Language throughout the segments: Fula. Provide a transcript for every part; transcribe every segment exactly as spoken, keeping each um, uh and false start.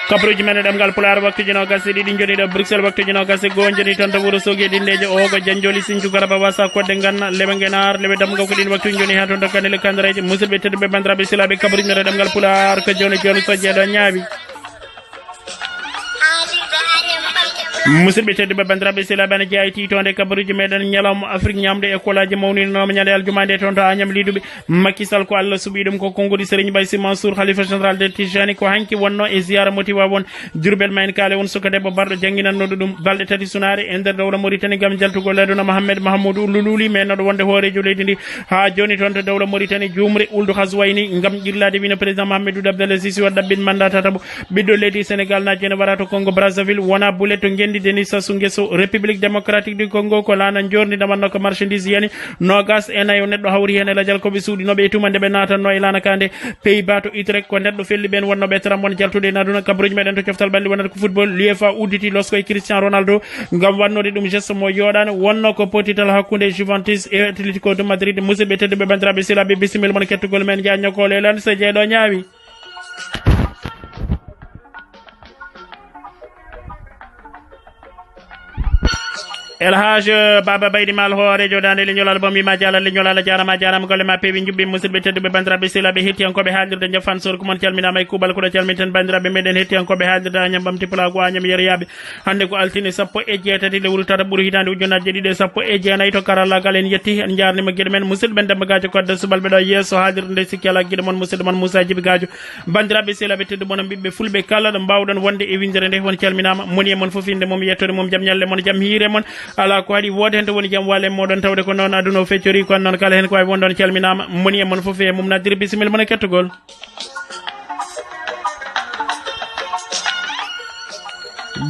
Kabaruuji men e ɗemngal Pulaar, waktuuji noogas e ɗiɗi njoni ɗo Bruxelles, waktuuji noogas e goo njoni toon to Wuro Soogi e Dindeeje, Oogo, Janjooli, Siñcu, Garba, Wasa, Kodde, Nganna, Leɓe, Ngenaar, Leɓe Damga, ko ɗiin waktuuji njoni haa toon to Kanel e Kandareeje. Musidɓe tedduɓe, banndiraaɓe, sehilaaɓe, kabaruuji men e ɗemngal Pulaar ko jooni jooni so jeeɗo ñaawi. Musidɓe tedduɓe, banndiraaɓe, sehilaaɓe, ana jeyaa e tiitoonde kabaruuji meɗen ñalawma Afrik ñaamde e kolaaji mawninoomo ñande aljuma nde toon to Agnam Liduɓe. Macky Sall ko Allah suɓii ɗum, ko konnguɗi Serigne Baye Sy Mansour, Khalifa Général de Tijani, ko hanki wonno e ziyaara mo Tiwaawoon. Diourbel ma en kaale on suka debbo barɗo jannginannooɗo ɗum balɗe tati sunaare e nder dowla Mauritanie ngam jaltugol aduna, Mohamed Mahamoudou Ould Louli, meenooɗo wonde hooreejo leydi ndi haa jooni toon to dowla Mauritanie, juumre Ould Ghazouani, ngam ƴirlaade wino président Mohamed Ould Abdel Aziz Sy o ɗaɓɓin mandat tataɓo. Ɓiɗɗo leydi Sénégal na jooni wara to Congo Brazzaville, wona bulet to ngenndi Denis Sassou Nguesso, République Démocratique du Congo, ko laana njoorndi, nde wonno ko marchandise yani noogas e nayo neɗɗo hawri heen e lajal ko ɓe suuɗinooɓe e tuma nde ɓe naatanno e laana ka nde. Pays-Bas to Utrecht ko neɗɗo felli ɓeen wonnooɓe trambon jaltude en aduna. Kabaruuji meɗen to coftal ɓalli wonata ko football, l'UEFA udditi losko e Cristiano Ronaldo ngam wannude ɗum geste mo yooɗaani, wonno ko pottital hakkunde Juventus e Atletico de Madrid. Musidɓe tedduɓe, banndiraaɓe, sehilaaɓe, bisimilla mon e kettugol men, jaajnokole lan so jeeɗo ñaawi. El Hadj Baba Baydi Mal, hooreejo daande leñol, Albami ma jaala leñol, Allah jaarama, jaarama, golle ma peewi, njubbi. Musidɓe tedduɓe, banndiraaɓe, sehilaaɓe, hettiyankooɓe haalirde Njaafaan Sooruku, mon calminaama e kuuɓal, koɗo calminten banndiraaɓe meɗen hettiyankooɓe haalirde Añam Ɓamti Pulaagu, Añam Yeroyaaɓe. Hannde ko altine sappo e jeetati lewru tataɓuru hitaande ujunnaje ɗiɗi e sappo e jeenayi. To karallaagal en yetti, en njaarniima giɗo men, musidɓe men Demba Gaajo Kodde, subalɓe ɗo yeeso haalirde nde, sikki alaa giɗo mon, musidɗo mon Moussa Djibi Gaajo. Banndiraaɓe, sehilaaɓe tedduɓe, onon ɓiɓɓe fulɓe kala ɗo mbaawɗon wonde e winndere nde, on calminaama. Moni e mon fof, innde mum, yettoode mum, jam ñalle mon, jam hiire mon. Alaa ko haɗi, wooda heen to woni jam waale mooɗon, tawde ko noon aduna o feccori, kono noon kala heen ko waawi wonde, on calminaama. Moni e mon fof e mum, naddiri bisimilla mon e kettugol.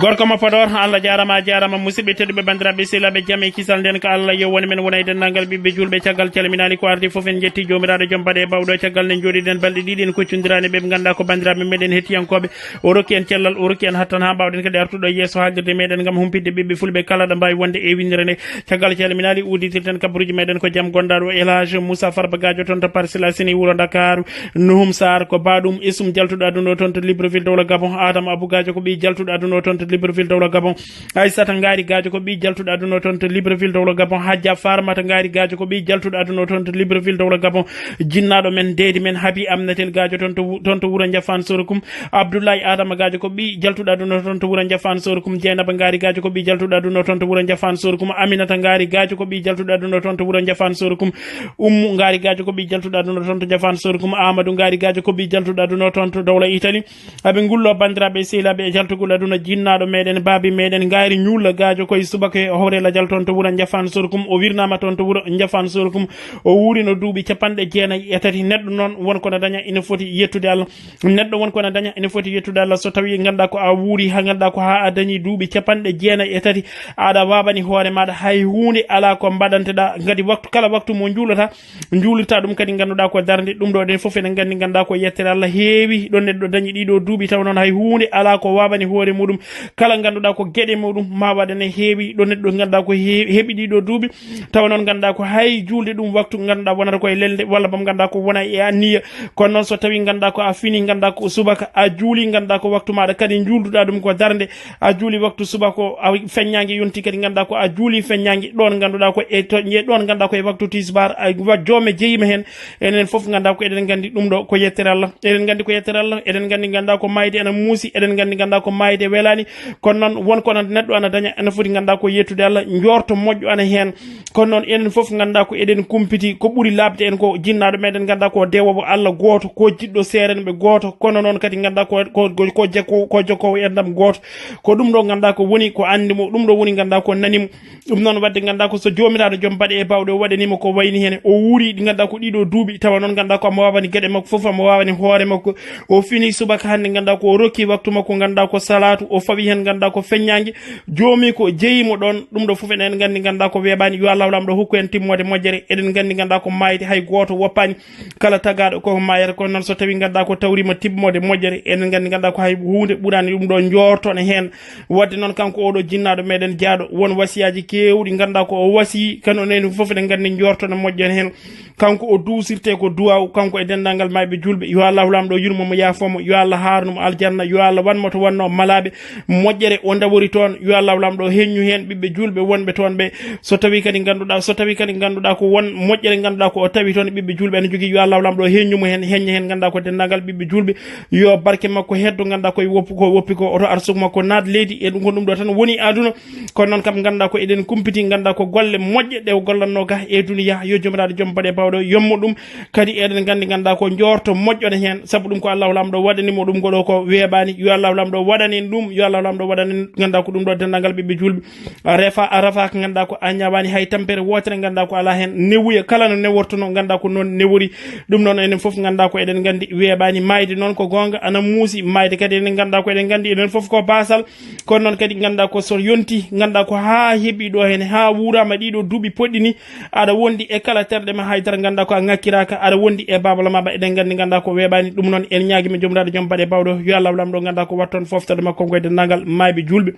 Gorko mo Podor, Allah jaarama, a jaarama. Musidɓe tedduɓe, banndiraaɓe, sehilaaɓe, jam e kisal nden ko Allah yo won e men, wona e denndaangal ɓiɓɓe juulɓe. Caggal calminaali ko ardi fof, en njetti Joomiraaɗo Joom Baɗe e Bawɗo. Caggal nde njooɗiɗen balɗe ɗiɗi, en kocconndiraani ɓe, ɓe ngannduɗaa ko banndiraaɓe meɗen hettiyankooɓe. O rokki en cellal, o rokki en hattan haa mbaawɗen kadi artude yeeso haalirde meɗen ngam humpitde ɓiɓɓe fulɓe kala ɗo mbaawi wonde e winndere nde. Caggal calminaali, udditirten kabaruuji meɗen ko jam gonɗaa ɗo. El Hadj Moussa Farba Gadio toon to Parcelles Assainies, wuro Ndakaaru. Nuhum Sarr ko baaɗum Isum, jaltuɗo aduna o toon to Libreville, dowla Gabon. Adama Abou Gadio ko ɓii jaltuɗo aduna o toon to Libreville, dowla Gabon. Aissata Ngari Gadio ko ɓii jaltuɗo aduna o toon to Libreville, dowla Gabon. Hadja Farmata Ngari Gadio ko ɓii jaltuɗo aduna o toon to Libreville, dowla Gabon. Jinnaaɗo men, deedi men, Habi Amnatel Gadio toon to wu-, toon to wuro Njaafaan Soorukum. Abdoulaye Adama Gadio ko ɓii jaltuɗo aduna o toon to wuro Njaafaan Soorukum. Jeynaba Ngari Gadio ko ɓii jaltuɗo aduna o toon to wuro Njaafaan Soorukum. Aminata Ngari Gadio ko ɓii jaltuɗo aduna o toon to wuro Njaafaan Soorukum. Ummu Ngari Gadio ko ɓii jaltuɗo aduna o toon to Njaafaan Soorukum. Amadou Ngari Gadio ko ɓii jaltuɗo aduna o toon to dowla Italie. Aɓe ngullo, banndiraaɓe, sehilaaɓe, e jaltugol aduna, jinnaaɗo meɗen, baabi meɗen, Ngayri Ñuulla Gaajo, koye subaka e hoore lajal toon to wuro Njaafaan Soorukum. O wirnaama toon to wuro Njaafaan Soorukum. O wuurino duuɓi capanɗe jeenayi e tati. Neɗɗo noon, won ko na daña, ina foti yettude Allah. Neɗɗo won ko na daña, ina foti yettude Allah. So tawii ngannduɗaa ko a wuuri, haa ngannduɗaa ko haa a dañii duuɓi capanɗe jeenayi e tati, aɗa waawani hoore maaɗa, hay huunde alaa ko mbaɗanteɗaa. Ngati waktu, kala waktu mo njuulata, njuulirta ɗum kadi ngannduɗaa ko darnde. Ɗum ɗo, ɗen fof eɗen nganndi, ngannduɗaa ko yettere Allah heewi. Ɗo neɗɗo dañi ɗiɗo duuɓi, tawa noon hay huunde alaa ko waawani hoore muɗum. Kala ngannduɗaa ko geɗe muɗum ma waɗane heewi. Ɗo neɗɗo ngannduɗaa ko he-, heɓi ɗiɗo duuɓi, tawa noon ngannduɗaa ko hay juulde ɗum waktu ngannduɗaa wonata ko e lelde, walla boom ngannduɗaa ko wona e anniya. Kono noon so tawii ngannduɗaa ko a fini, ngannduɗaa ko subaka a juuli, ngannduɗaa ko waktu maaɗa kadi njuulduɗaa ɗum ko darnde, a juuli waktu subaka o, a feññaange yonti kadi, ngannduɗaa ko a juuli feññaange, ɗoon ngannduɗaa ko e to, ɗoon ngannduɗaa ko e waktu tisbaar, a wa-, joome jeyiima heen. Enen fof ngannduɗaa ko eɗen nganndi ɗum ɗo ko yettere Allah. Eɗen nganndi ko yettere Allah. Eɗen nganndi ngannduɗaa ko maayde ana muusi. Eɗen nganndi ngannduɗaa ko maayde welaani. Kono noon won ko neɗɗo ana daña, ana foti ngannduɗaa ko yettude Allah, njoorto moƴƴo ana heen. Kono noon enen fof ngannduɗaa ko eɗen kumpiti, ko ɓuri laaɓde en ko jinnaaɗo meɗen ngannduɗaa ko dewoowo Allah gooto, ko jiɗɗo seerenɓe gooto, kono noon kadi ngannduɗaa ko, ko, ko, ko jokko-, ko jokkoowo enɗam gooto. Ko ɗum ɗo ngannduɗaa ko woni ko anndi mo, ɗum ɗo woni ngannduɗaa ko nani mo. Ɗum noon waɗde ngannduɗaa ko so Joomiraaɗo Joom Baɗe e Bawɗe o waɗanii mo ko wayni heen, o wuuri ngannduɗaa ko ɗiɗo duuɓi, tawa noon ngannduɗaa ko omo waawani geɗe makko fof, omo waawani hoore makko. O fini subaka hannde ngannduɗaa ko o rokki waktu makko ngannduɗaa ko salaatu, o fawi Heen ngannduɗaa ko feññaange, joomi ko jeyi mo ɗoon. Ɗum ɗo fof eɗen nganndi, ngannduɗaa ko weeɓaani. Yo Allahu Laamɗo hokku en timmoode moƴƴere. Eɗen nganndi, ngannduɗaa ko maayde hay gooto woppaani. Kala tagaaɗo ko maayata. Kono noon, so tawii ngannduɗaa ko tawriima timmoode moƴƴere, eɗen nganndi, ngannduɗaa ko hay huunde ɓuraani ɗum ɗo njoortoon heen. Waɗde noon, kanko oɗo jinnaaɗo meɗen jaaɗo, won wasiyaaji keewɗi ngannduɗaa ko o wasii. Kano neni fof eɗen nganndi njoortoon moƴƴere heen. Kanko o duusirte ko duwaaw, kanko e denndaangal maayɓe juulɓe. Yo Allahu Laamɗo yurmo mo, yaafo mo. Yo Allah haarnu mo aljanna. Yo Allah wan mo to wonno malaaɓe moƴƴere o ndawori toon. Yo Allahu Laamɗo heññu heen ɓiɓɓe juulɓe wonɓe toon ɓe. So tawii kadi ngannduɗaa, so tawii kadi ngannduɗaa ko won moƴƴere ngannduɗaa ko o tawi toon ɓiɓɓe juulɓe ene jogii, yo Allahu Laamɗo heññu mo heen, heñña heen ngannduɗaa ko denndaangal ɓiɓɓe juulɓe. Yo barke makko heddo ngannduɗaa ko e woppu ko woppi ko, oto arsuku makko naat leydi. E ɗum ko ɗum ɗo tan woni aduna. Kono noon kam, ngannduɗaa ko eɗen kumpiti, ngannduɗaa ko golle moƴƴe ɗe o gollatnoo ga e duniya. Yo Joomiraaɗo Joom baɗe bawɗo yommo ɗum. Kadi eɗen nganndi, ngannduɗaa ko njoorto moƴƴo ne heen, sabu ɗum ko Allahu Laamɗo waɗani mo ɗum, ngol ɗo ko weeɓaani. Yo Allahu Laamɗo waɗan en ɗum, yo Allahu Laamɗo waɗan en, ngannduɗaa ko ɗum ɗo denndaangal ɓiɓɓe juulɓe. A refa, a rafaaka, ngannduɗaa ko a ñaawaani hay tampere wootere, ngannduɗaa ko alaa heen. Newuya kala no newortuno, ngannduɗaa ko noon newori. Ɗum noon enen fof ngannduɗaa ko eɗen nganndi weeɓaani. Maayde noon ko goonga ana muusi, maayde kadi enen ngannduɗaa ko eɗen nganndi enen fof ko baasal. Kono noon kadi ngannduɗaa ko so yonti, ngannduɗaa ko haa heɓi ɗo heen, haa wuuraama ɗiɗo duuɓi poɗɗi ni, aɗa wondi e kala terɗe ma, haydara ngannduɗaa ko a ŋakkiraaka, aɗa wondi e baabala ma ba eɗen nganndi, ngannduɗaa ko weeɓaani. Ɗum noon en ñaagima Joomiraaɗo Joom baɗe bawɗo, yo Allahu Laamɗo ngannduɗaa ko watton foftorde makko ngo e denndaangal maayɓe juulɓe.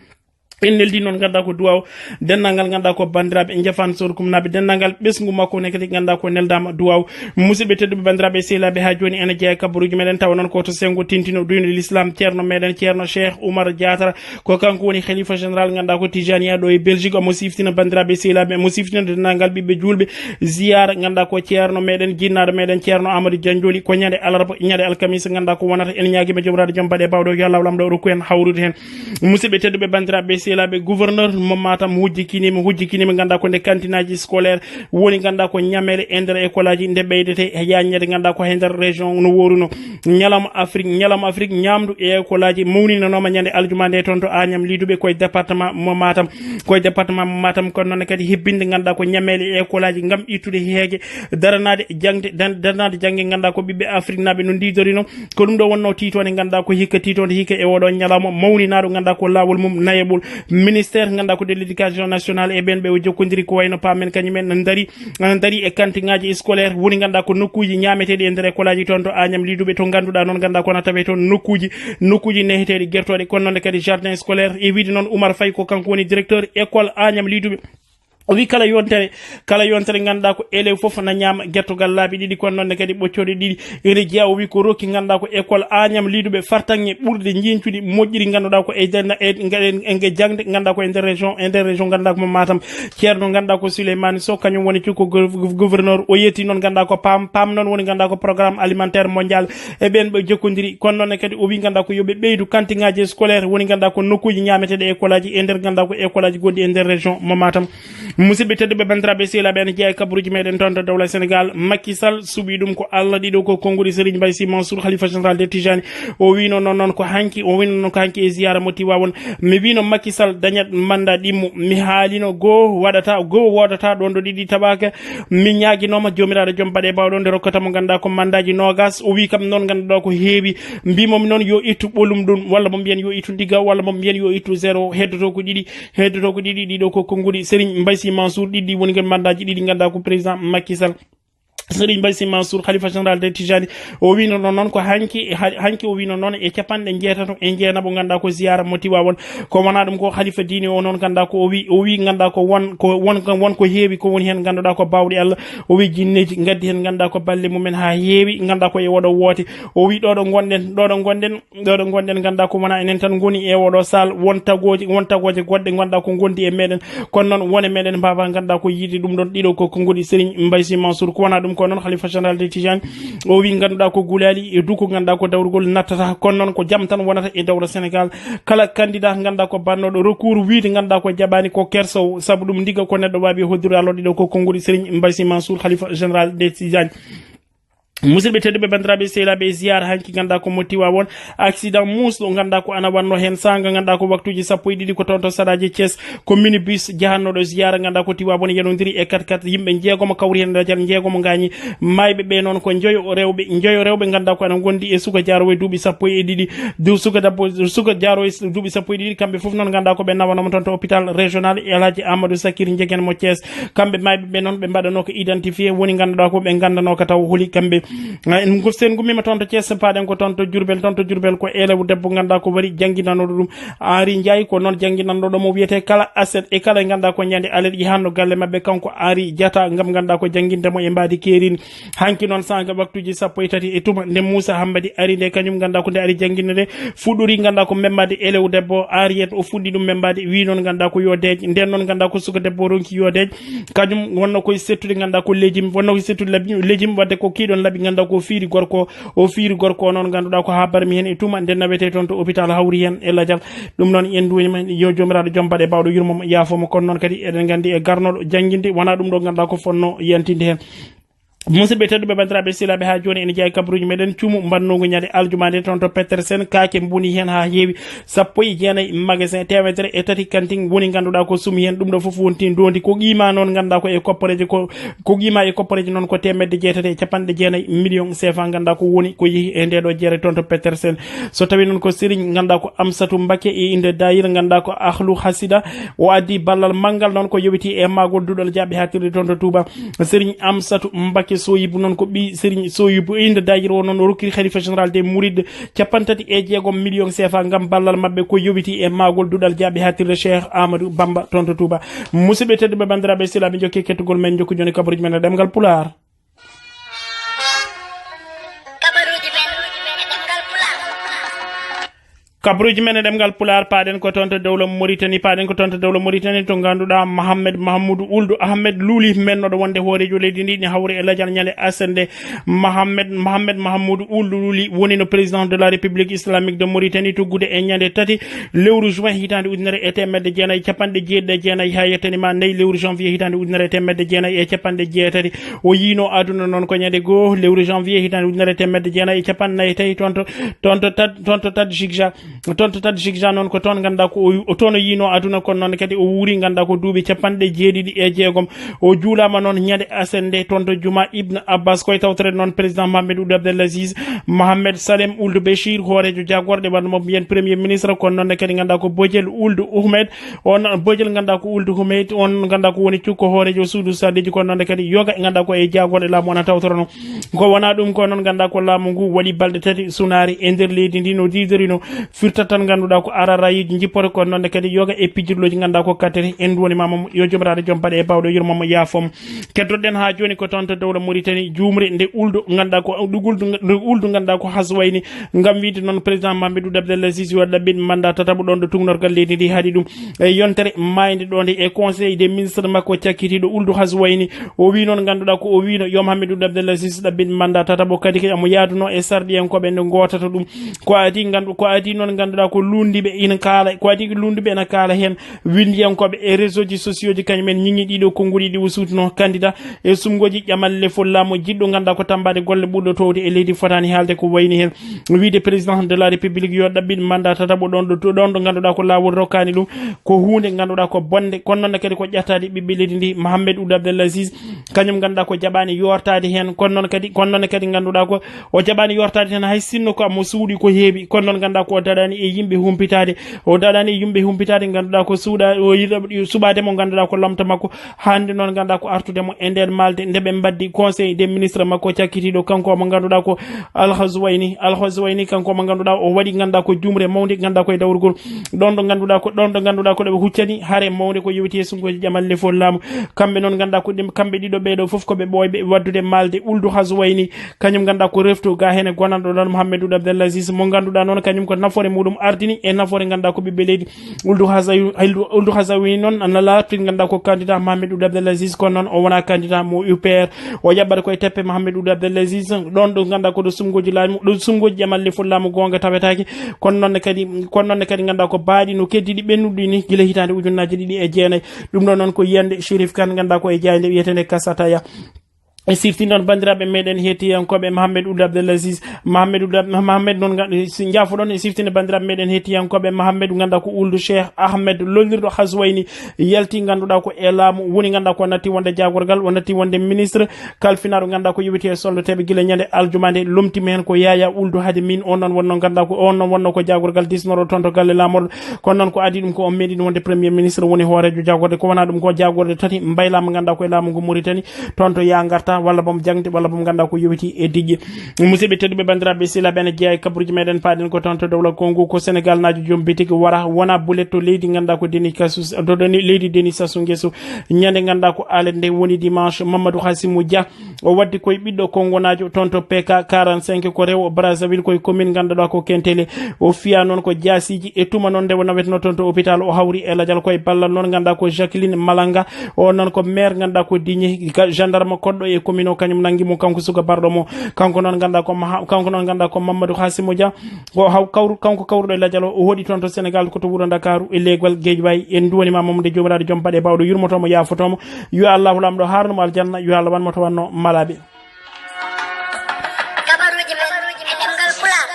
En neldi noon ngannduɗaa ko duwaaw denndaangal ngannduɗaa ko banndiraaɓe Njafaan Sorkumnaaɓe, denndaangal ɓesngu makko ne kadi ngannduɗaa ko neldaama duwaaw. Musidɓe tedduɓe, banndiraaɓe sehilaaɓe, haa jooni ene jeyaa e kabbaruuji meɗen, tawa noon ko to senngo tintino duyno l'islam, ceerno meɗen, ceerno Cheikh Oumar Diatara. Ko kanko woni khalifa général ngannduɗaa ko Tijaniya ɗo e Belgique. Omo siftina banndiraaɓe sehilaaɓe, omo siftina denndaangal ɓiɓɓe juulɓe. Ziyaara ngannduɗaa ko ceerno meɗen, jinnaaɗo meɗen, ceerno Amadou Janjoli, ko ñande alarba, ñande alkamisa ngannduɗaa ko wonata. En ñaagima Joomiraaɗo Joom baɗe bawɗo, yo Allahu Laamɗo o rokku en hawrude heen. Musidɓe tedduɓe, banndiraaɓe sehilaaɓe, gouverneur mo Matam hujjikiniima, hujjikiniima ngannduɗaa ko nde kantinaaji scolaire woni ngannduɗaa ko ñamele e nder école aji, nde ɓeydete e yaaññeede ngannduɗaa ko e nder région no wooruno. Ñalawma Afrique, ñalawma Afrique ñaamdu e école aji mawninanooma ñande aljuma nde toon to Agnam Lidoubé, koye département mo Matam, koye département mo Matam. Kono noon kadi hebbinde ngannduɗaa ko ñamele e école aji ngam ittude heege, daranaade jaŋde, dan-, daranaade jaŋde ngannduɗaa ko ɓiɓɓe Afrique naaɓe no ndiidorino. Ko ɗum ɗo wonnoo tiitoonde ngannduɗaa ko hikka, tiitoonde hikka e oɗo ñalawma mawninaaɗo ngannduɗaa ko laawol mum nayaɓol. Ministère ngannduɗaa ko de l'éducation nationale e ɓeen ɓe o jokkondiri, ko wayno paamen kañum en, na ndari, na ndari e kantiŋaaji scolaire woni ngannduɗaa ko nokkuuji ñaameteeɗi e nder école aji toon to Agnam Lidoubé, to ngannduɗaa noon ngannduɗaa ko na tawee toon nokkuuji, nokkuuji neheteeɗi gertooɗe, kono noon kadi jardin scolaire. E wiide noon Oumar Faye, ko kanko woni directeur école Agnam Lidoubé. O wi kala yontere, kala yontere ngannduɗaa ko élève fof na ñaama gertogal laabi ɗiɗi, kono noon ne kadi ɓoccooɗe ɗiɗi. Ene jeyaa, o wi ko rokki ngannduɗaa ko école Agnam Lidoubé fartaŋŋe ɓurde njiiñcuɗi moƴƴiri ngannduɗaa ko e nder, e, e, e jaŋde ngannduɗaa ko e nder région, e nder région ngannduɗaa ko mo Matam. Ceerno ngannduɗaa ko Souleymane Sow, kañum woni cukko gou-, gouverneur. O yetti noon ngannduɗaa ko paam, paam noon woni ngannduɗaa ko programme alimentaire mondial. E ɓeen ɓe jokkondiri, kono noon ne kadi o wi ngannduɗaa ko yo ɓe ɓeydu kantiŋaaji scolaire woni ngannduɗaa ko nokkuuji ñaameteeɗe école aji e nder ngannduɗaa ko école aji goɗɗi e nder région mo Matam. Musidɓe tedduɓe, banndiraaɓe sehilaaɓe, ene jeyaa e kabbaruuji meɗen toon to dowla Sénégal. Macky Sall suɓii ɗum ko Allah, ɗiɗo ko konnguɗi Serigne Mbaye Sy Mansour, khalifa général de Tijani. O wiino noon, noon ko hanki, o wiino noon ko hanki e ziyaara mo Tiwaawoon. Mi wiino Macky Sall dañat mandat ɗimmo. Mi haalino goo waɗata, goo woodata ɗoon ɗo ɗiɗi taɓaaka. Mi ñaaginooma Joomiraaɗo Joom baɗe bawɗo nde rokkata mo ngannduɗaa ko mandaaji noogas. O wii kam noon ngannduɗaa ko heewi. Mbiimomi noon yo ittu ɓolum ɗum, walla mo mbiyen yo ittu ndiga, walla mo mbiyen yo ittu zéro. Heddoto ko ɗiɗi. Heddoto ko ɗiɗi, ɗiɗo ko konnguɗi Serigne Mbaye Sy Mansour, ɗiɗi woni ngel mandaaji ɗiɗi ngannduɗaa ko président Macky Sall. Serigne Mbaye Sy Mansour, khalifa général de Tijani, o wiino noon, noon ko hanki, ha-, hanki o wiino noon e capanɗe njeetato e jeenaɓo ngannduɗaa ko ziyaara mo Tiwaawoon. Ko wonaa ɗum ko khalifa diine o noon ngannduɗaa ko o wi, o wi ngannduɗaa ko won, ko won, won ko heewi ko woni heen ngannduɗaa ko baawɗe Allah. O wi jinneeji ngaddi heen ngannduɗaa ko balle mumen haa heewi, ngannduɗaa ko e oɗo woote. O wi ɗo ɗo ngonɗen, ɗo ɗo ngonɗen, ɗo ɗo ngonɗen, ngannduɗaa ko wonaa enen tan ngoni e oɗo saal, won tagooje, won tagooje goɗɗe ngannduɗaa ko ngondi e meɗen. Kono noon, won e meɗen mbaawaa ngannduɗaa ko yiide ɗum ɗon, ɗiɗo ko konnguɗi Serigne Mbaye Sy Mansour. Ko wonaa ɗum ko noon, khalifa général de Tijani, o wi ngannduɗaa ko gulaali e duko ngannduɗaa ko dawrugol nattata. Kono noon, ko jam tan wonata e dowla Sénégal. Kala candidat ngannduɗaa ko bannooɗo recours wiide ngannduɗaa ko jaɓaani ko kersowo, sabu ɗum ndiga ko neɗɗo waawi hoddude Allah, ɗiɗo ko konnguɗi Serigne Mbaye Sy Mansour, khalifa général de Tijani. Musidɓe tedduɓe, banndiraaɓe, sehilaaɓe, e ziyaara hanki ngannduɗaa ko mo Tiwaawoon. Accident muusɗo ngannduɗaa ko ana wannoo heen saanga, ngannduɗaa ko waktuuji sappo e ɗiɗi, ko toon to Saraaji Thiès, ko minibus jahannooɗo ziyaara ngannduɗaa ko Tiwaawoon, yonondiri e kat kat, yimɓe njeegomo kawri heen, lajal njeegomo ngaañi. Maayɓe ɓe noon ko njoyo rewɓe, njoyo rewɓe ngannduɗaa ko ana ngondi e suka jaaroowo e duuɓi sappo e ɗiɗi, du suka dabbo, suka jaaroowo e duuɓi sappo e ɗiɗi, kamɓe fof noon ngannduɗaa ko ɓe nawanoo mo toon to hôpital régional El Hadji Amadou Sakir Ndiéguène mo Thiès. Kamɓe maayɓe ɓe noon ɓe mbaɗanoo ko identifié, woni ngannduɗaa ko ɓe nganndanoo ka taw holi kamɓe. Ah, en ngu-, sen ngummiima toon to Thiès, paaɗen ko toon to Diourbel. Toon to Diourbel ko élève debbo ngannduɗaa ko wari jannginanooɗo ɗum Henri Ndiaye, ko noon jannginanooɗo mo wiyetee Kala Aset e Kala, ngannduɗaa ko ñande alet yahanno galle maɓɓe, kanko Henri Diata, ngam ngannduɗaa ko jannginde mo e mbaadi keerin. Hanki noon saanga waktuuji sappo e tati e tuma nde Moussa Hammadi ari nde, kañum ngannduɗaa ko nde ari jannginde nde, fuɗɗori ngannduɗaa ko memmaade élève debbo Henriette, o fuɗɗi ɗum memmaade, wi noon ngannduɗaa ko yo deej. Nden noon ngannduɗaa ko suka debbo ronki yo deej, kañum wonno koye settude ngannduɗaa ko lejum, wonno koye settude labi-, lejum, wadde ko kiiɗon laɓi ngannduɗaa ko fiiri gorko, o fiiri gorko o noon ngannduɗaa ko haa barmi heen e tuma nde nawetee toon to hôpital hawri heen e lajal. Ɗum noon en nduwanii ma yo Joomiraaɗo joom baɗe baawɗo yurmo mo yaafo mo, kono noon kadi eɗen nganndi e garnooɗo jannginde wonaa ɗum ɗo ngannduɗaa ko fotnoo yantinde heen. Musidɓe tedduɓe, banndiraaɓe, sehilaaɓe, haa jooni ene jeyaa e kabaruuji meɗen cuumu mbannoogu ñande aljuma nde toon to Petersen, kaake mboni heen haa heewi, sappo e jeenayi magasin, teemedere e tati kantin woni ngannduɗaa ko sumi heen, ɗum ɗo fof wonti ndoondi, ko qiima noon ngannduɗaa ko e kopporeeje ko, ko qiima e kopporeeje noon ko teemedde jeetati e capanɗe jeenayi million C F A ngannduɗaa ko woni ko yehi e ndee ɗo jeere toon to Petersen. So tawii noon ko Serigne ngannduɗaa ko Amsatou Mbacké e innde daayira ngannduɗaa ko Ahlu Hasida, o addi ballal manngal noon ko yowitii e maagol duɗal jaaɓi haaɗtirde toon to Touba. Serigne Amsatou Mbacké Soyibou noon ko ɓii Serigne Soyibou, e innde daayira o noon o rokkiri Khalifa Général des Mourides capanɗe tati e jeegom million C F A ngam ballal maɓɓe ko yowitii e maagol duɗal jaaɓi haaɗtirde Cheikh Amadou Bamba toon to Touba. Musidɓe tedduɓe, banndiraaɓe, sehilaaɓe, njokkee kettugol men, njokku jooni kabaruuji men e ɗemngal Pulaar. Kabaruuji men e ɗemngal Pulaar. Kabaruuji men e ɗemngal Pulaar, paaɗen ko toon to dowla Mauritanie, paaɗen ko toon to dowla Mauritanie, to ngannduɗaa Mohamed Mahamoudou Ould Ahmed Luli, mennoɗo wonde hooreejo leydi ndi, ne hawri e lajal ñande aset nde. Mohamed, Mohamed Mahamoudou Ould Luli woni no président de la République islamique de Mauritanie, tuggude e ñande tati lewru juin hitaande ujunere e teemedde jeenayi e capanɗe jeeɗiɗi e jeenayi haa yettani ma nayi lewru janvier hitaande ujunere e teemedde jeenayi e capanɗe jeetati. O yiino aduna noon ko ñande goo lewru janvier hitaande ujunere e teemedde jeenayi e capanɗe nayi e tati toon to, toon to Tad-, toon to Tadjikja. Toon to Tadjikja noon ko toon ngannduɗaa ko o, o toon o yiino aduna, kono noon kadi o wuuri ngannduɗaa ko duuɓi capanɗe jeeɗiɗi e jeegom. O juulaama noon ñande aset nde toon to Juma Ibn Abbas. Koye tawtoreede noon président Mohamed Ould Abdel Aziz, Mohamed Salem Ould Béchir, hooreejo jaagorɗe, walla mo mbiyen premier ministre, kono noon ne kadi ngannduɗaa ko Bojel Ould Ahmed, on Bojel ngannduɗaa ko Ould Ahmed, on ngannduɗaa ko woni cukko hooreejo suudu sarɗiiji, kono noon ne kadi yoga ngannduɗaa ko e jaagorɗe laamu o na tawtorono. Ko wonaa ɗum, ko noon ngannduɗaa ko laamu ngu waɗi balɗe tati sunaari e nder leydi ndi, no diidorino firtat tan ngannduɗaa ko ararayiiji jippoto, kono noon ne kadi yoga e pijirlooji ngannduɗaa ko kattete. En nduwanii ma mo, yo Joomiraaɗo joom baɗe e baawɗo yurmo mo yaafo mo. Keddoɗen haa jooni ko toon to dowla Mauritanie, juumre nde Ould ngannduɗaa ko, Ould, Ould ngannduɗaa ko Haswayni, ngam wiide noon président Mamadou Ould Abdel Aziz yo ɗaɓɓit mandat tataɓo ɗoon ɗo tuugnorgal leydi ndi haaɗi ɗum. E yontere maayde ɗo nde e conseil des ministres makko cakkitiiɗo Ould Haswayni, o wii noon ngannduɗaa ko o wiino yo Mamadou Ould Abdel Aziz ɗaɓɓit mandat tataɓo, kadi kadi omo yaaduno e sarɗiyankooɓe nde ngootata ɗum. Ko adii nganndu-, ko adii noon ngannduɗaa ko luulndiiɓe ina kaala, ko adii ko luulndiiɓe ina kaala heen, winndiyankooɓe e réseau ji sociaux ji, kañum en ñiŋi ɗiɗo konnguɗi ɗi o suutnoo candidat e sumngooji ƴamalle follaamu jiɗɗo ngannduɗaa ko tammbaade golle ɓurɗo toowde e leydi, fotaani haalde ko wayni heen. Wiide président de la République yo ɗaɓɓit mandat tataɓo ɗoon ɗo, ɗoon ɗo ngannduɗaa ko laawol rokkaani ɗum, ko huunde ngannduɗaa ko bonnde, kono noon ne kadi ko ƴettaade ɓiɓɓe leydi ndi. Mohamed Ould Abdel Aziz, kañum ngannduɗaa ko jaɓaani yoortaade heen, kono noon kadi, kono noon kadi ngannduɗaa ko o jaɓaani yoortaade heen, hay sinno ko mo suuɗi ko heewi, kono noon ngannduɗaa ko o daɗaani e yimɓe humpitaade, o daɗaani e yimɓe humpitaade, ngannduɗaa ko suuɗa-, o yiɗa-, suɓaade mo ngannduɗaa ko lomto makko, hannde noon ngannduɗaa ko artude mo e nder maalde nde ɓe mbaddi conseil des ministres makko cakkitiiɗo, kanko mo ngannduɗaa ko Al Ghazouani, Al Ghazouani, kanko mo ngannduɗaa o waɗi ngannduɗaa ko juumre mawnde ngannduɗaa ko e dawrugol. Ɗoon ɗo ngannduɗaa ko, ɗoon ɗo ngannduɗaa ko ɗo ɓe huccani hare mawnde ko yowiti e sumngooji ƴamalle follaamu. Kamɓe noon ngannduɗaa ko ɗum, kamɓe ɗiɗo ɓeeɗo fof ko ɓe ɓooyɓe waɗdude maalde Ould Ghazouani, kañum ngannduɗaa ko refto ga heen e gonanɗo ɗoon Mohamed Ould Abdel Aziz, mo ngannduɗaa noon kañum ko nafoore muɗum ardini e nafoore ngannduɗaa ko ɓiɓɓe leydi. Ould Ghazawi-, Ould Ghazawi noon na laaɓti ngannduɗaa ko candidat Mohamed Ould Abdel Aziz, kono noon o wonaa candidat mo U P R. O jaɓɓata ko e teppe Mohamed Ould Abdel Aziz, ɗoon ɗo ngannduɗaa ko ɗo sumngooji laamu, ɗo sumngooji ƴamalle follaamu goonga tawetaake. Kono noon ne kadi, kono noon ne kadi ngannduɗaa ko baaɗi no keddiiɗi ɓennuɗi ni gila hitaande ujunnaaje ɗiɗi e jeenayi. Ɗum ɗo noon ko yiyannde Chérif Kane ngannduɗaa ko e jaaynde wiyeteende Kasataya. E sifti noon, banndiraaɓe meɗen hettiyankooɓe, Mahammed Ould Abdel Aziz, Mahammed Ould Ab-, Mahammed noon, nga-, si njaafoɗon, e siftinde banndiraaɓe meɗen hettiyankooɓe, Mahammed, ngannduɗaa ko Ould Cheikh Ahmed lollirɗo Haswayni, yalti, ngannduɗaa ko e laamu woni, ngannduɗaa ko natti wonde jaagorgal, o natti wonde ministre, kalfinaaɗo, ngannduɗaa ko yowiti e soldateeɓe gila ñande aljuma nde, lomtima heen ko Yaya Ould Hadi Min, on noon wonno, ngannduɗaa ko, on noon wonno ko jaagorgal disnorɗo toon to galle laamorɗo, kono noon ko adii ɗum ko o meeɗi ɗum wonde premier ministre woni hooreejo jaagorde, ko wonaa ɗum ko jaagorde tati mbaylaama, ngannduɗaa ko e laamu ngu Mauritanie, toon to yaa ngarta, walla boom jaŋde, walla boom ngannduɗaa ko yowiti e diƴƴe. Musidɓe tedduɓe, banndiraaɓe sehilaaɓe, ene jeyaa e kabaruuji meɗen, paaɗen ko toon to dowla Congo, ko Senegal naajo joom bitiki wara, wona bulet to leydi ngannduɗaa ko Denis Sassou, to Denis, leydi Denis Sassou Nguesso, ñande ngannduɗaa ko alet nde woni dimanche, Mamadou Hassimou Dia, o waddi koye ɓiɗɗo Congo naajo toon to P K quarante-cinq, ko rewo Brazzaville, koye commune ngannduɗaa ko Kentele, o fiya noon ko jaasiiji e tuma noon nde o nawetno toon to hôpital, o hawri e lajal koye ballal noon ngannduɗaa ko Jacqueline Malanga, o noon ko maire ngannduɗaa ko Digne, ga-, gendarme koɗɗo e commune o, kañum nanngi mo, kanko suka barɗo mo. Kanko noon ngannduɗaa ko Maha-, kanko noon ngannduɗaa ko Mamadou Hassimo Dia, o haw-, kawru-, kanko kawruɗo e lajal o, o hoɗi toon to Sénégal, ko to wuro Ndakaaru, e leegol Guédiawaye. En nduwaniima mo, nde Joomiraaɗo joom baɗe bawɗo yurmoto mo, yaafoto mo. Yo Allahu Laamɗo haarnu mo aljanna, yo Allah wan mo to wanno malaaɓe. Kabaruuji men e ɗemngal Pulaar.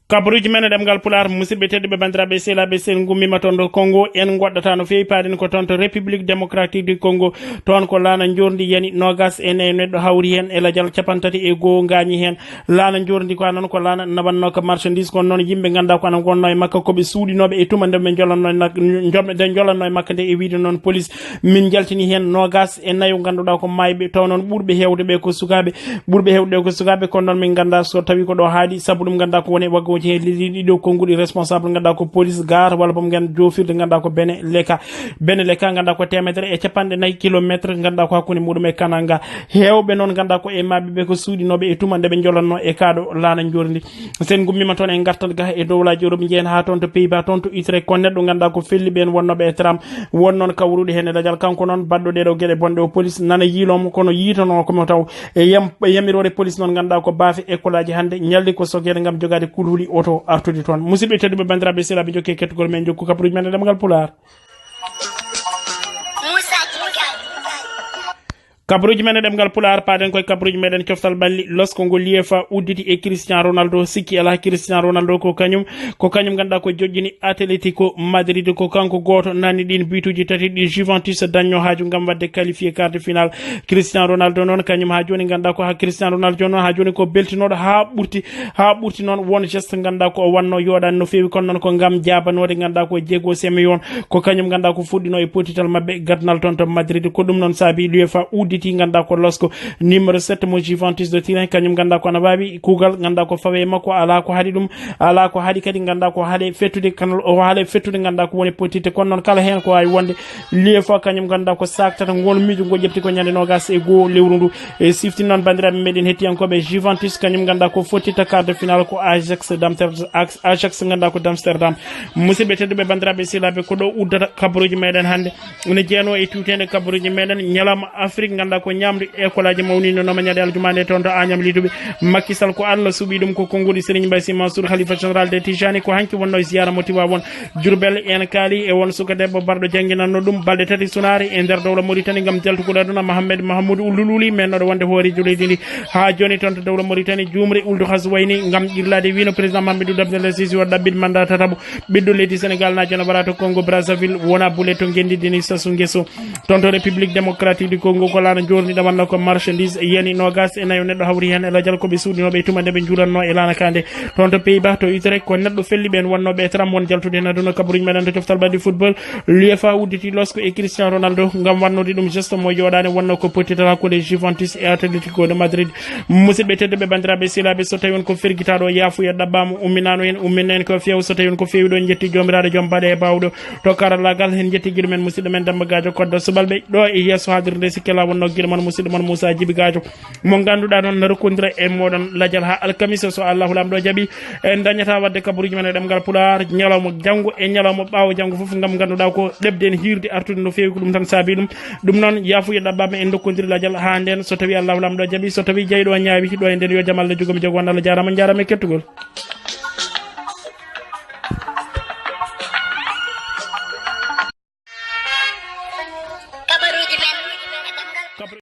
Kabaruuji men e ɗemngal Pulaar, musidɓe tedduɓe, banndiraaɓe sehilaaɓe, so en ngummiima toon to Congo, en ngoɗɗata no feewi, paaɗen ko toon to République Démocratique du Congo. Toon ko laana njoorndi yani noogaas e nayo neɗɗo hawri heen, e lajal cappanɗe tati e goo ngaañi heen. Laana njoorndi ko noon ko laana nawannoo ko marchandise, kono noon yimɓe ngannduɗaa ko ana ngonnoo e makka ko ɓe suuɗinooɓe e tuma nde ɓe njollatnoo nak-, njom-, nde njollatnoo e makka nde, e wiyde noon police. Min njaltini heen noogaas e nayo ngannduɗaa ko maayɓe, taw noon ɓurɓe heewde ɓe ko sukaaɓe, ɓurɓe heewde ɓe ko sukaaɓe, kono noon min nganndaa so tawii ko ɗo haaɗi, sabu ɗum ngannduɗaa ko woni e waggooji heen leydi ɗiɗo konnguɗi responsable ngannduɗaa ko police gare walla boom ngannduɗaa joofirde ngannduɗaa ko Bene Leka. Bene Leka ngannduɗaa ko teemedere e cappanɗe nayi kilometre ngannduɗaa ko hakkunde muɗum e Kananga. Heewɓe noon ngannduɗaa ko e maayɓe ɓe ko suuɗinooɓe e tuma nde ɓe njollatnoo e kaaɗo laana njoorndi. So en ngummiima toon e ngartal ga e dowlaaji Europe, njehen haa toon to Pays-Bas, toon to Utrecht, ko neɗɗo ngannduɗaa ko felli ɓeen wonnooɓe e tram, won noon kawruɗo heen e lajal. Kanko noon baɗɗo ɗeeɗo geɗe bonɗe o, police nana yiiloo mo, kono yiitanoo ko mo taw e yam-, e yamiroore police noon ngannduɗaa ko baafe école aji hannde ñalli ko sogeede ngam jogaade kulhuli oto artude toon. Musidɓe tedduɓe, banndiraaɓe sehilaaɓe, jokkee kettugol men, jokku kabaruuji men e ɗemngal Pulaar. Kabaruuji men e ɗemngal Pulaar, paaɗen koye kabaruuji meɗen coftal ɓalli. Losko ngo l'UEFA udditi e Christian Ronaldo, sikki alaa Christian Ronaldo ko kañum, ko kañum ngannduɗaa ko joƴƴini Atletico Madrid, ko kanko gooto nanni ɗin bituuji tati ɗi Juventus dañnoo haaju ngam waɗde qualifié quart de finale. Christian Ronaldo noon kañum haa jooni ngannduɗaa ko haa Christian Ronaldo noon haa jooni ko beltinooɗo haa ɓurti, haa ɓurti noon won geste ngannduɗaa ko o wannoo yooɗaani no feewi, kono noon ko ngam jaabanoode ngannduɗaa ko Diego Simeone, ko kañum ngannduɗaa ko fuɗɗinoo e pottital maɓɓe gadnal toon to Madrid. Ko ɗum noon saabi l'UEFA udditi ngannduɗaa ko losko numéro sept mo Juventus de Turin, kañum ngannduɗaa ko ana waawi kuugal ngannduɗaa ko fawe e makko, alaa ko haɗi ɗum, alaa ko haɗi kadi ngannduɗaa ko haɗe fettude, kanal o haɗe fettude ngannduɗaa ko woni pottitte. Kono noon kala heen ko waawi wonde, l'UEFA kañum ngannduɗaa ko saaktata ngol miijo ngo ƴefti ko ñande noogaas e goo lewru ndu. E siftin noon banndiraaɓe meɗen hettiyankooɓe, Juventus kañum ngannduɗaa ko fottitta quart de finale ko Ajax d'Amsterdam, Ajax ngannduɗaa ko d'Amsterdam. Musidɓe tedduɓe, banndiraaɓe sehilaaɓe, ko ɗo uddata kabaruuji meɗen hannde. Ene jeyanoo e tuteende kabaruuji meɗen ñalawma Afrique, ngannduɗaa ko ñaamdu e ekolaaji mawninoo nooma ñande aljuma nde toon to Agnam Liduɓe. Macky Sall ko Allah suɓii ɗum, ko konnguɗi Serigne Mbaye Sy Mansour, Khalifa Général des Tijani, ko hanki wonnoo e ziyaara mo Tiwaawoon. Jurbel en kaali e won suka debbo barɗo jannginannoo ɗum balɗe tati sunaare e nder dowla Mauritanie ngam jaltugol aduna, Mohamed Mahamoudou Ould Ould Ouli, mennooɗo wonde hooreejo leydi ndi. Haa jooni toon to dowla Mauritanie, juumre Ould Khazouaini ngam irlaade wiino président Mamadou Abdel Aziz yo ɗaɓɓit mandat tataɓo. Ɓiɗɗo leydi Sénégal na jana wara to Congo Brazzaville, wona bulet to ngenndi Denis Sassou Nguesso. Toon to République Démocratique du Congo, ko laana njoorndi ɗamanno ko marchandise yani noogaas e nayo neɗɗo hawri heen e lajal ko ɓe suuɗinooɓe e tuma nde ɓe njuulatnoo e laana kaa nde. Toon to Pays-Bas, to Utrecht, ko neɗɗo felli ɓeen wonnooɓe e tram won jaltude heen aduna. Kabaruuji meɗen to coftal ɓalli football, l'UEFA udditi losko e Cristiano Ronaldo ngam wannude ɗum geste mo yooɗaani, wonno ko pottital hakkunde Juventus e Atletico de Madrid. Musidɓe tedduɓe, banndiraaɓe sehilaaɓe, so tawi on ko fergitaaɗo, yaafuya ɗaɓɓaama, umminaano en, umminno en ko feew. So tawi on ko feewi ɗo, en njetti Joomiraaɗo joom baɗe e baawɗo. To karallaagal, en njetti giɗo men, musidɗo men Dammba Gaajo Kodda Subalɓe. Ɗo e yeeso haadirde, sikke laa wonnoo giɗo mon, musidɗo mon Moussa Djiby Gaajo, mo ngannduɗaa noon na rokkondira e mooɗon lajal haa alkamisa, so Allahu Laamɗo jaɓi. En dañataa waɗde kabaruuji men e ɗemngal Pulaar ñalawma janngo e ñalawma ɓaawo janngo fof, ngam ngannduɗaa ko ɗeɓde en hiirde artude no feewi, ko ɗum tan saabii ɗum. Ɗum noon, yaafuya ɗaɓɓaama, en ndokkondiri lajal haa ndeen, so tawi Allahu Laamɗo jaɓi, so tawi jeyɗo o ñaawi, ɗo e ndeen yo jam Allah jogo mi jogo on. Allah jaaraama, on njaaraama e kettugol.